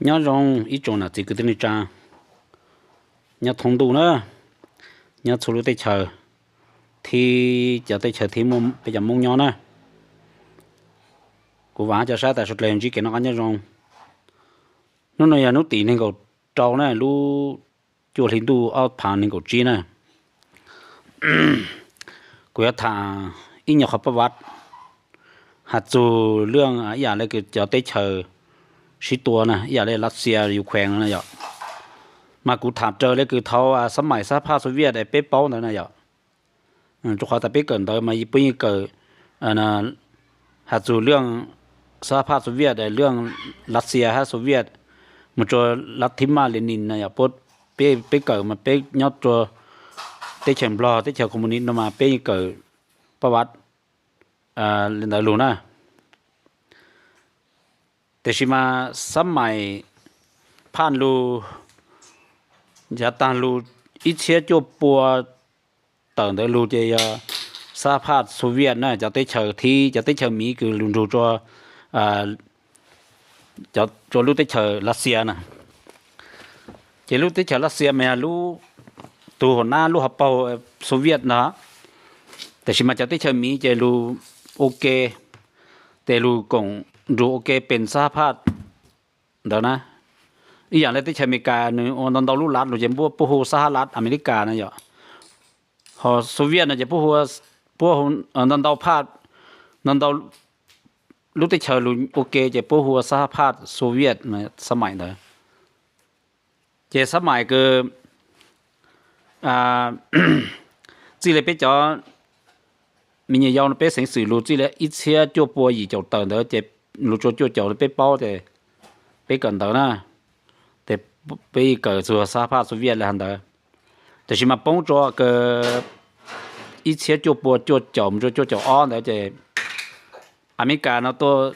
Nyob zoo ib tsoom nam txiv kwv tij neej tsa nyob thoob ntuj na, nyob txhua lub teb chaws, thib cov teb chaws thib muaj peb cov Hmoob nyob na. Kuv vam cov saib tas sawv dlawg ntsib kev noj qab nyob zoo. Hnub no yog hnub tim nees nkaum rau na, lub cuaj hli ntuj ob phav nees nkaum tsib na. Kuv yuav tham ib nyuag qhov pab vaj has txug lub ib yam le kws cov teb chaws sib tua na, ib yam le Lav Xias, Ukraine no na yom. Mas kuv tham raws le kws thaum xab maim sab phaj Soviet peb paub ntawd na yom. Rua qhov tas peb kawm ntawv mas peb yeej kawm has txug lub sab phaj Soviet, lub Lav Xias hab Soviet, mus rua Lav Thib Maj Lenin na yom. Peb kawm mas peb nyob rua teb chaws Nplog, teb chaws Komunit no mas peb yeej kawm pab vaj le ntawd lug na. Tiam sis mas xab maim phaj lug, yav taag lug ib txhiab cuaj pua tawm ntawd lug ces yog sab phaj Soviet na, cov teb chaws thib, cov teb chaws Miv kws lug nrug rua lub teb chaws Lav Xias na. Ces lub teb chaws Lav Xias mas yog lub, tug hauv nab lub hauv paug Soviet ntag. Tiam sis mas cov teb chaws Miv ces lug ua ke, ces lug koom nrug ua ke pes sab phaj ntawd na. Ib yam le teb chaws Amelikas nws ua ntau ntau lub lav lug ces puab hu sab hab lav Amelikas na yom. Ho Soviet no ces puab hu ntau ntau phaj, ntau ntau lub teb chaws lug ua ke ces puab hu ua sab phaj Soviet xab maim ntawd. Ces xab maim kws txij le peb cov me nyuam yaus no peb xeev xwm lug txij le ib txhiab cuaj pua yim caum tawm ntawd ces lug rua cuaj caum peb paub ces peb kawm ntawv na, ces peb kawm txug sab phaj Soviet le hov ntawd. Tiam sis mas poob rua kws ib txhiab cuaj pua cuaj caum mus rua cuaj caum ob ntawd ces Amelikas no tuaj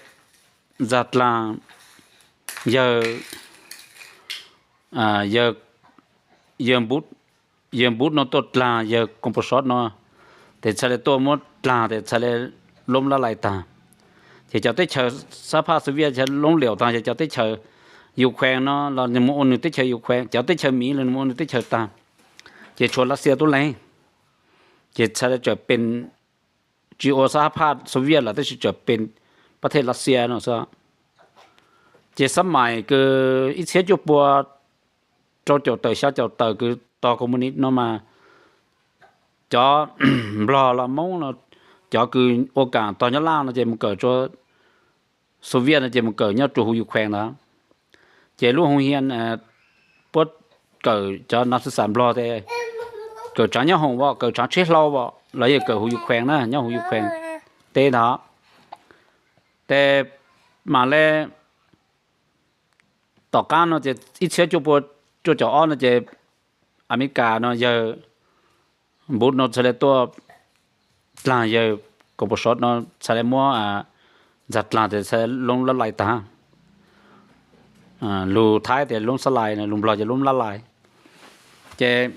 ntxag dlaag yawg, yawg Bush no tuaj dlaag yawg Gorbachev no, ces txhad le tuaj muab dlaag ces txhad le loob lab lais taag. Ces cov teb chaws sab phaj Soviet loob liaum taag, ces cov teb chaws Ukraine no los nws mus ua nws teb chaws Ukraine, cov teb chaws Miv los nws mus ua nws teb chaws taag, ces tshuav Lav Xias tub leeg, ces txhad le txawm pes, tsi ua sab phaj Soviet lawm tab sis txawm pes pab thej Lav Xias no xwb. Ces xab maim kws ib txhiab cuaj pua rau caum tawm xya caum tawm kws tog Komunit no mas cov Nplog los Moob no, cov kws ua kaam tog Nyab Laj no ces mus kawm rua Soviet no ces mus kawm nyob rua huv Ukraine ntawd. Ces lub hoo hias puab kawm cov nav xi xam Nplog tes kawm tsaav nyob hoom as, kawm tsaav tsheb hlau as los yeej kawm huv Ukraine na, nyob huv Ukraine teb ntawd. Ces mam le tom qaab no ces ib txhiab cuaj pua cuaj caum ob no ces Amelikas no yawg Bush no txhad le tuaj dlaag yawg Gorbachev no, txhad le muab ntxag dlaag tes txhad le loob lab lais taag. Lug Thaib tes loob xab lais, lug Nplog ces loob lab lais. Ces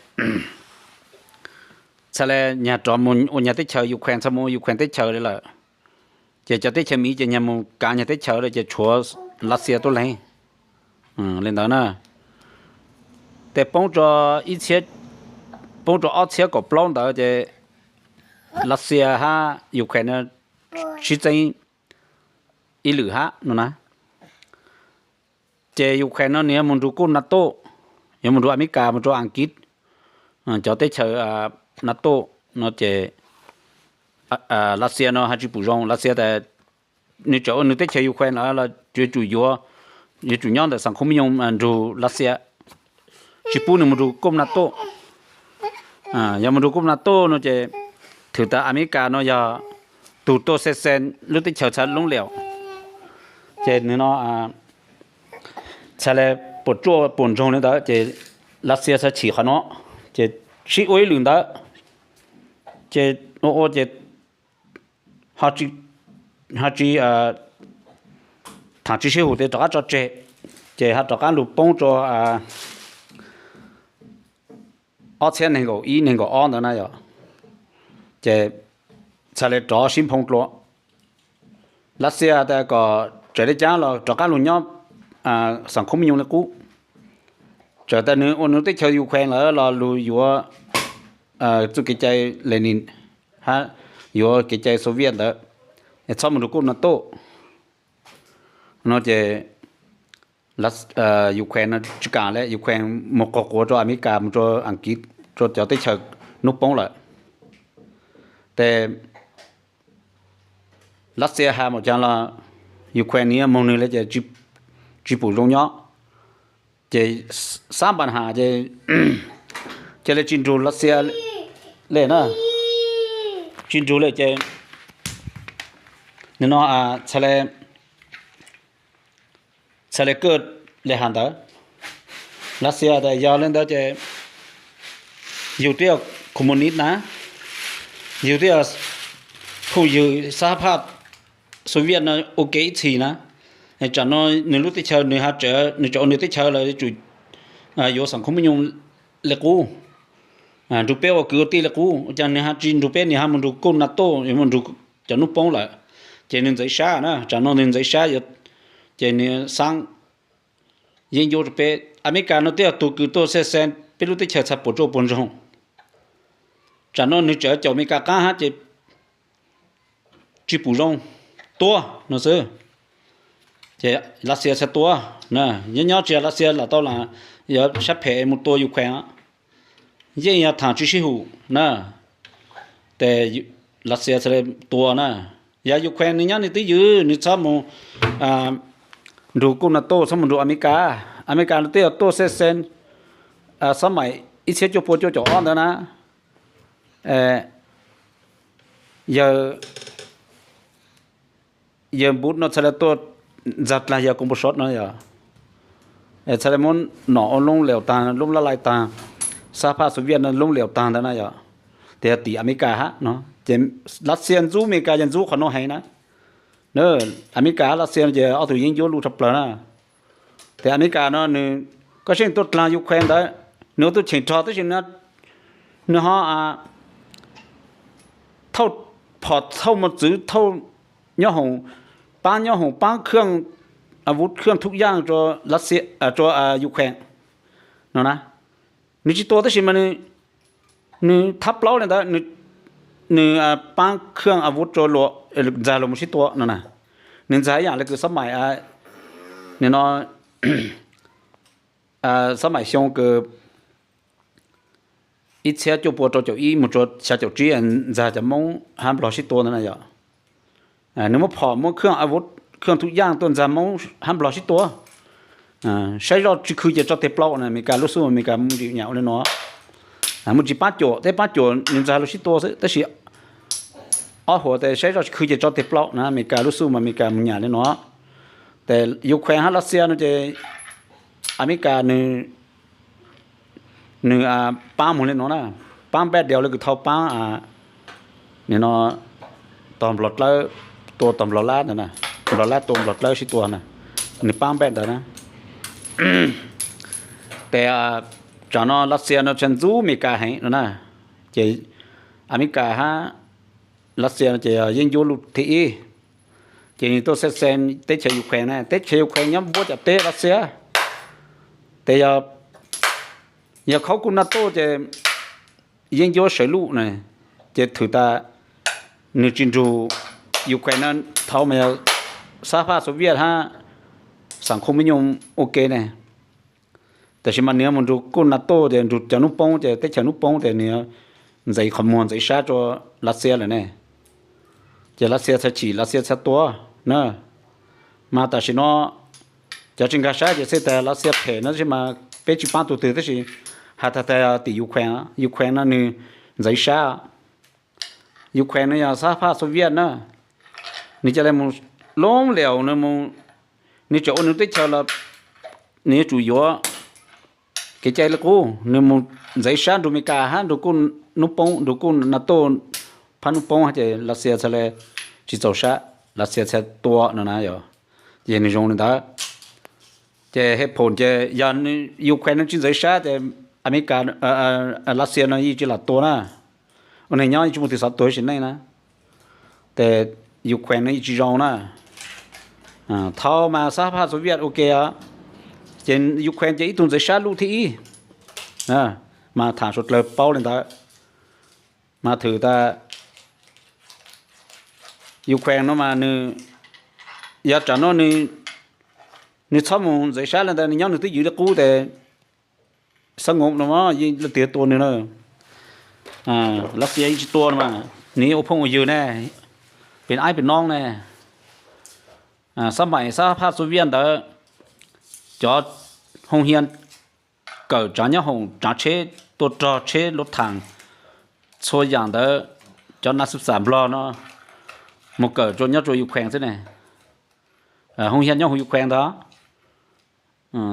txhad le nyag rov mus ua nyag teb chaws Ukraine, txhad mus ua Ukraine teb chaws le lawm. Ces cov teb chaws Miv ces nyag mus kaav nyag teb chaws lawm ces tshuav Lav Xias tub leeg le ntawd na. Ces poob rua ib txhiab, poob rua ob txhiab kaum plaub ntawd ces Lav Xias hab Ukraine sib txeeb ib lwm hab no na. Ces Ukraine no nws yuav mus nrug kuj NATO, yuav mus nrug Amelikas, mus nrug Askiv, cov teb chaws NATO no ces Lav Xias no hab tsi pum zoo. Lav Xias tas nws tseem ua nws teb chaws Ukraine los yuav tsum yuav, yuav tsum nyob ntawm xam khoob mab nyoog nrug Lav Xias, tsi pub nws mus nrug kuj NATO. Yog mus nrug kuj NATO no ces thwm tas Amelikas no yog tug tuaj xe xe lub teb chaws txhad loob liaum. Ces nws no txhad le puas tsuaj puas ntsoog le ntawd ces Lav Xias txhad chim qhov no, ces sib ua ib lwm ntawd, ces ua ua ces ho tsi, thaam tsi sib hum tes rov qab tso tseg, ces ho rov qab lug poob rua ob txhiab neeg nkaum ib neeg nkaum ob ntawd na yom. Ces txhad le rov sib nphoo dlua. Lav Xias tas kom tseem le caab los rov qab lug nyob xam khoob mej nyooj li qub. Txawm tas nws ua nws teb chaws Ukraine lawm los luag yuav txuj kev cai Lenin hab yuav kev cai Soviet ntawd, txhob mus nrug kuj NATO. No ces Ukraine no tsi kaam le, Ukraine moog quas quav rua Amelikas, moog rua Askiv, rua cov teb chaws nub poob lawm. Ces Lav Xias has npaum caag los Ukraine nwg moog nwg le ces tsi pum zoo nyob. Ces xab npas has ces ca le tsi nrug Lav Xias le na, tsi nrug le ces nwg no txhad le kawg le has ntawd. Lav Xias tas yog le ntawd ces yug twb yog communist na, yug twb yog phooj ywg sab phaj Soviet no ua ke ib txhis na. Tsam no nwg lub teb chaws nwg has tseem, nwg tseem ua nwg teb chaws lawm yuav xam khoob mej nyooj le qub, nrug peb ua kwv ua tij le qub, ua caag nwg has tsi nrug peb, nwg has moog nrug kuj NATO, moog nrug cov nub poob lawm, ces nwg ntxeev sab na. Tsam no nwg ntxeev sab, ces nwg xaab yeeb ncuab rua peb. Amelikas no twb yog tug kws tuaj xej xee peb lub teb chaws txhad puas ruaj puas ntsoog. Tsam no nwg tseem caum Amelikas qaab hab ces tsi pum zoo, tua no xwb. Ces Lav Xias txhad tua, nyob nyob tsi yog Lav Xias lam tau lam yuav sab phem moog tua Ukraine, yeej yog thaam tsi sib hum na. Ces Lav Xias txhad le tua na. Yog Ukraine nwg nyob nwg twb ywg, nwg txhob moog nrug kuj NATO, txhob moog nrug Amelikas. Amelikas no twb yog tuaj xej xee xab maim ib txhiab cuaj pua cuaj caum ob ntawd na. Yawg Bush no txhad le tuaj ntxag dlaag yawg Gorbachev no yog txhad le muab nom ua loob liaus taag, loob laj lai taag, sab phaj Soviet no loob liaus taag ntawd na yog, tes yog tim Amelikas hab no. Ces Lav Xias ntxub Amelikas yog ntxub qhov no heev na. Amelikas hab Lav Xias no ces ob tug yeeb ncuab luj tshaj plawg na. Tes Amelikas no nwg, koj saib nwg tuaj dlaag Ukraine ntawd, nwg ua tug cheem rog tab sis nwg ho thauj phom thauj mos txwv thauj nyob hoom, paab nyob hoom, paab khaj avuj khaj thuj yaaj rua Ukraine no na. Nwg tsi tua tab sis mas nwg thab plaub le ntawd, nwg paab khaj avuj rua luas ntxag luas moog sib tua no na. Nwg ntxag ib yaam le kws xab maim, nwg no xab maim xyoo kws ib txhiab cuaj pua rau caum ib moog rua xya caum tsib ntxag cov Moob hab Nplog sib tua ntawd na yog. Nwg muab phom muab khaj avuj khaj thuj yaaj tuaj ntxag Moob hab Nplog sib tua. Saib zoj tsi khw ces tso teg plaub na, Amelikas lub xub Amelikas muaj ntsis nyam ua le nuav. Muaj ntsis paab cuam, teb paab cuam nwg ntxag luas sib tua xwb tab sis ob huam tes saib zoj tsi khw ces tso teg plaub na, Amelikas lub xub mas Amelikas moog nyam le nuav. Tes Ukraine hab Lav Xias no ces Amelikas nwg paab moog le nuav na, paab npaj dias le kws thau paab no tog Nplog dlawb, tua tog Nplog Lab ntawd, Nplog Lab tua Nplog dlawb sib tua na, nwg paab npaj ntawd na. Tes tsam no Lav Xias no txhad ntxub Amelikas heev no na, ces Amelikas hab Lav Xias no ces yeeb ncuab luj thib ib. Ces nwg tuaj xej xee teb chaws Ukraine na, teb chaws Ukraine nyob npuab cov teb Lav Xias. Tes yog khaub kuj NATO ces yeeb ncuab sawv luj na, ces thwm tas nwg tsi nrug Ukraine no, thaum mas yog sab phaj Soviet hab xam khoob mej nyooj ua ke ne. Tab sis mas nwg moog nrug kuj NATO ces nrug cov nub poob ces teb chaws nub poob ces nwg ntxeev qhov muag ntxeev sab rua Lav Xias lawm ne. Ces Lav Xias txhad chim, Lav Xias txhad tua na. Mas tam sim no cov tsi nkag sab ces xej tas Lav Xias phem no tab sis mas peb tsi paab tug twg tab sis has tag tag tim Ukraine, Ukraine no nwg ntxeev sab. Ukraine no yog sab phaj Soviet na, nwg ca le moog loob liaus, nwg tseem ua nwg teb chaws los nwg yuav tsum yuav kev cai le qub, nwg moog ntxeev sab nrug Amelikas hab nrug kuj nub poob, nrug kuj NATO phab nub poob ces Lav Xias txhad le tsi txaus sab, Lav Xias txhad tua no na yog. Ces nwg zoo le ntawd. Ces hej phoom ces yog Ukraine no tsi ntxeev sab ces Amelikas, Lav Xias no yeej tsi lam tua na. Ua neeg nyob yeej tsi muaj tug xav tuag sim neej na. Ces Ukraine no yeej tsi zoo na. Thaum mas sab phaj Soviet ua ke os, Ces Ukraine ces ib tug ntxeev sab luj thib ib, mas tham suav dlawg paub li ntawd. Mas thwm tas Ukraine no mas nws, yog tsam no nws txhob mus ntxeev sab li ntawd, nws nyob nws twb ywv li qub tes xab ngom no yeej leej twg tua nws na. Lav Xias yeej tsis tua no mas nws yeej ua phooj ua ywg ne, pem aib pem noob ne. Xab maim xab phaj Xov Viaj ntawd, cov hoo hia kawm tsaav nyob hoom tsaav tsheb, tua rog tsheb luv thaam, txhua yaam ntawd, cov nas xub xam Nplog no mus kawm rua nyob rua Ukraine xwb ne. Hoo hia nyob huv Ukraine ntawd.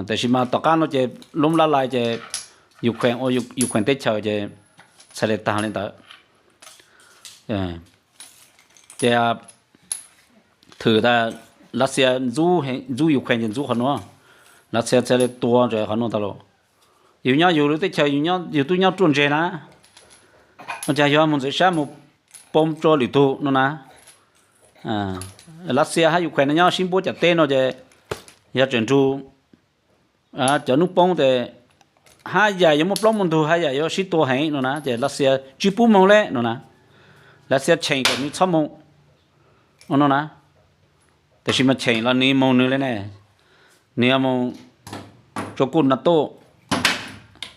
Tab sis mas tom qab no ces lub laj lais ces Ukraine ua Ukraine teb chaws ces txhais li taag li ntawd. Ces thwm tas Lav Xias ntxub Ukraine ces ntxub qhov nuav, Lav Xias txhais li tua ntawm qhov nuav tag lawm. Yug nyob yug lub teb chaws, yug tub nyob ruaj ntseg na, ua caag yug mus ntxeev sab mus poob rua lwm tug no na. Lav Xias hab Ukraine no nyob sib npuab caam teb no ces yog tseem nrug cov nub poob tes hab yam yuav muaj plaub muaj ntug, hab yam yuav sib tua heev no na, ces Lav Xias tsis pub moog le no na. Lav Xias cheem kom nws txhob moog no na. Tab sis mas cheem los nws moog nws le ne, nws yuav moog rua kuj NATO,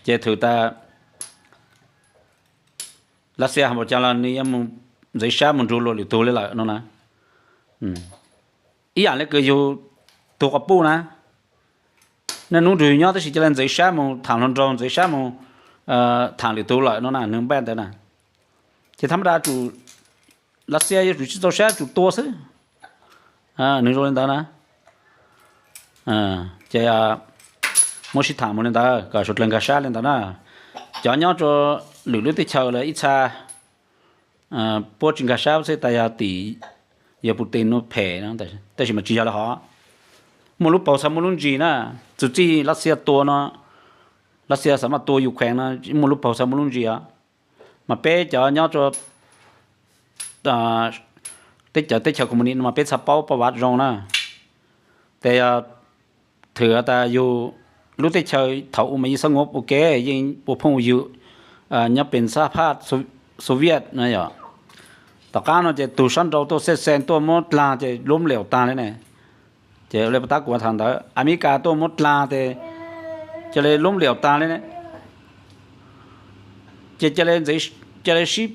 ces thwm tas Lav Xias has npaum caag los nws yuav mus ntxeev sab mus nrug luas lwm tug le lawm no na. Ib yam le kws yug tug quas puj na, naj nub nrug yug nyob tab sis ca le ntxeev sab mus thaam hluas nraug, ntxeev sab mus thaam lwm tug lawm no na, nws npaj ntawd na. Ces thab mab da tsum Lav Xias yuav tsum tsis txaus sab tsum tua xwb, nws zoo li ntawd na. Ces muab sib thaam mus li ntawd kom suav dlawg nkag sab li ntawd na. Cov nyob rua lwm lub teb chaws lawm ib txha puab tsis nkag sab xwb, tas yog tim yog Putin nuav phem, tab sis mas tsis yog le hov. Muaj lub paug txha muaj lub ntsis na, txuj txij Lav Xias tua no, Lav Xias xav mas tua Ukraine no muaj lub paug txha muaj lub ntsis os. Mas peb cov nyob rua teb chaws, teb chaws komunist no mas peb txha paub paj vav zoo na. Tes yog thwm tas yug lub teb chaws thaum u mas yeej xab ngov ua ke, yeej ua phooj ua ywg nyob pem xab phaj Soviet no yog. Tom qab no ces tug sab nraud tuaj xej xee tuaj muab dlaag ces lub npliam taag le ne. Ces le pab tab kuv tham ntawd Amelikas tuaj muab dlaag tes ca le lub npliam taag le ne. Ces ca le sib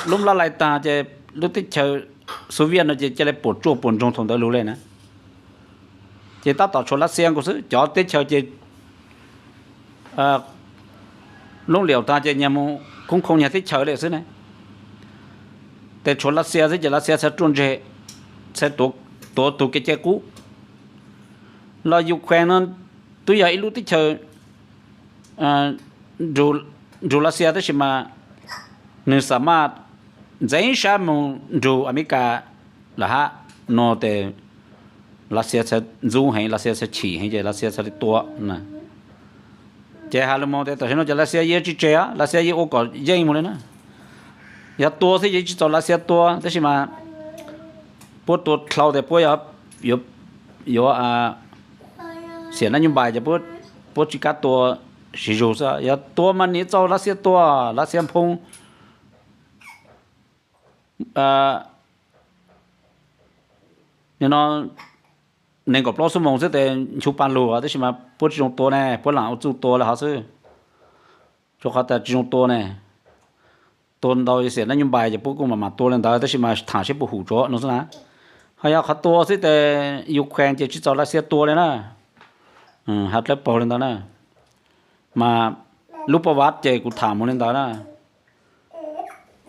lub laj lais taag ces lub teb chaws Soviet no ces ca le puam tsuaj puam ntsoog thaum ntawd lug le na. Ces tab tom tshuav Lav Xias nkaus xwb, cov teb chaws ces lub npliam taag ces nyag mus khoob khoo nyag teb chaws le xwb ne. Tes tshuav Lav Xias xwb ces Lav Xias txhad ruaj ntseg, txhad tuav tug kev cai qub. Los Ukraine no twb yog ib lub teb chaws nrug Lav Xias tab sis mas nwg xam maj ntxeev sab moog nrug Amelikas lawm hab no tes Lav Xias txhad ntxub heev, Lav Xias txhad chim heev ces Lav Xias txhad le tua. Ces has lug moog tes tam sim no ces Lav Xias yeej tsis tseg, Lav Xias yeej ua kom yeej moog le na. Yog tua xwb yeej tsis txaus Lav Xias tua tab sis mas puab tua dlhau tes puab yuav xiam nab nyuj npais ces puab tsis kam tua siv zug xwb. Yog tua mas nws txaus Lav Xias tua, Lav Xias nphoo no nees nkaum plaub xuab moos xwb tes nchu pa lug tab sis mas puab tsis zoo tua ne, puab lam ua txuj tua le hov xwb. Rua qhov tas tsis zoo tua ne, tua ntau xiam nab nyuj npais ces puab kuj mam mam tua le ntawd tab sis mas tham seb puas hum tsuav no xwb na. Ho yog qhov tua xwb tes Ukraine ces tsis txaus Lav Xias tua le na. Has dlawb paug le ntawd na. Mas lub paj vav ces kuv tham moog le ntawd na.